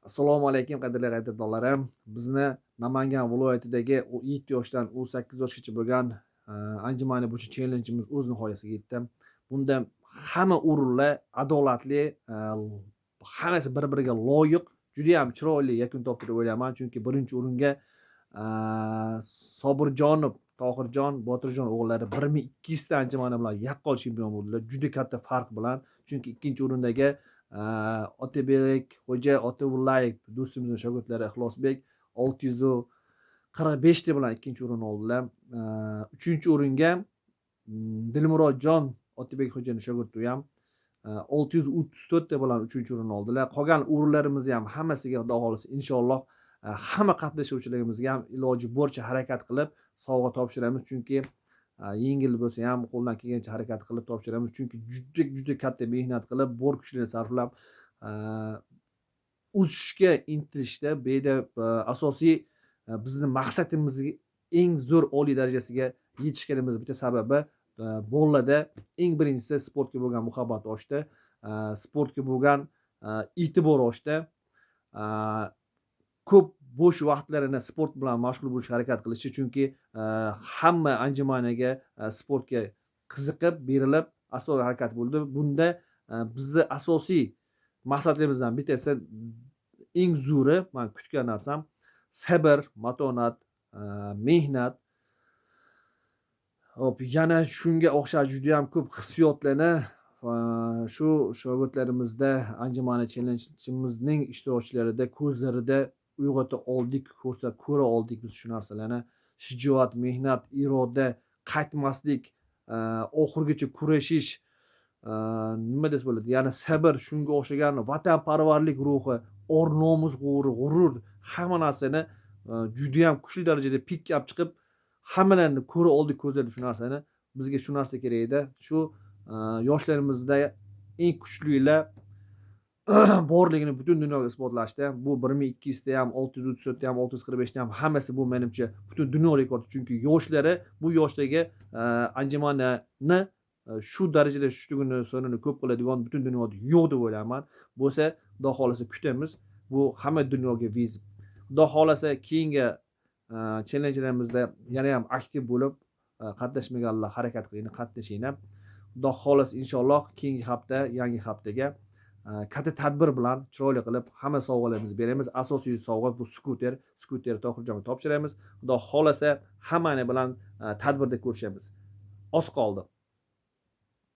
Assalomu alaykum, qadrli qadrdonlarim. Bizni Namangan viloyatidagi 7 yoshdan 18 yoshgacha bo'lgan anjumani bo'yicha challengeimiz o'z nihoyasiga yetdi. Bunda hamma o'rinlar adolatli, hammasi bir-biriga loyiq, juda ham chiroyli yakun topdi deb o'ylayman. Chunki birinchi o'ringa Sobirjonov Tohirjon Botirjon o'g'illari 1200 ta anjumani bilan yaqqol chempion bo'ldilar. Juda katta farq bilan. Chunki ikkinchi o'rindagi Otabek Xo'ja Otavullayev do'stimizning shogirdlari Ixlosbek 645 ta bilan ikkinchi o'rinni oldilar. Uchinchi o'ringa Dilmurodjon Otabek Xo'jani shogirdi, u ham 634 ta bilan uchinchi o'rinni oldilar. Qolgan o'rinlarimizni ham hammasiga, Xudo xohlasa, inshaalloh, hamma qatnashuvchilarimizga ham iloji boricha harakat qilib sovg'a topshiramiz. Chunki yengil bo'lsa ham, qo'ldan kelgancha harakat qilib topshiramiz. Chunki juda juda katta mehnat qilib, bor kuchini sarflab, o'sishga intilishda. Bu yerda asosiy bizni maqsadimizga eng zo'r oliy darajasiga yetishganimiz bitta sababi bolalarda eng birinchisi sportga bo'lgan muhabbat oshdi, sportga bo'lgan e'tibor oshdi. Ko'p bo'sh vaqtlarini sport bilan mashg'ul bo'lishga harakat qilishi, chunki hamma anjumaniga sportga qiziqib, berilib, astoydil harakat bo'ldi. Bunda bizni asosiy maqsadlarimizdan bittasi, eng zo'ri, man kutgan narsam sabr, matonat, mehnat. Hop, yana shunga o'xshash juda ham ko'p hissiyotlarni shu shogirdlarimizda, anjumani challengeimizning ishtirokchilarida ko'zlarida uyg'ota oldik, ko'ra oldik biz shu narsalarni. Shijoat, mehnat, iroda, qaytmaslik, oxirigacha kurashish, nima desa bo'ladi, yana sabr, shunga o'xshagan vatanparvarlik ruhi, or nomus g'urur, hamma narsani judayam kuchli darajada pikka olib chiqib, hammalarni ko'ra oldik ko'zlarda shu narsani. Bizga shu narsa kerak edi. Shu yoshlarimizda eng kuchlilar borligini butun dunyoga isbotlashdi. Bu 1200 ta ham, 634 ta ham, 645 ta ham, hammasi bu, menimcha, butun dunyo rekordi. Chunki yoshlari bu yoshdagi anjumanni shu darajada shuchtugini sonini ko'p qiladigan butun dunyoda yo'q deb o'ylayman. Bo'lsa, Xudo xohlasa, kutamiz. Bu hamma dunyoga вызов. Xudo xohlasa, keyingi challenjlarimizda yana ham aktiv bo'lib, qatnashmaganlar harakat qilinglar, qatnashinglar. Xudo xohlasa, inshaalloh, keyingi hafta, yangi haftaga katta tadbir bilan chiroyli qilib hamma sovg'alarimizni beramiz. Asosiy sovg'a bu skuter. Skuter Tohirjonga topshiramiz. Xudo xohlasa, hammani bilan tadbirda ko'rishamiz. Oz qoldi.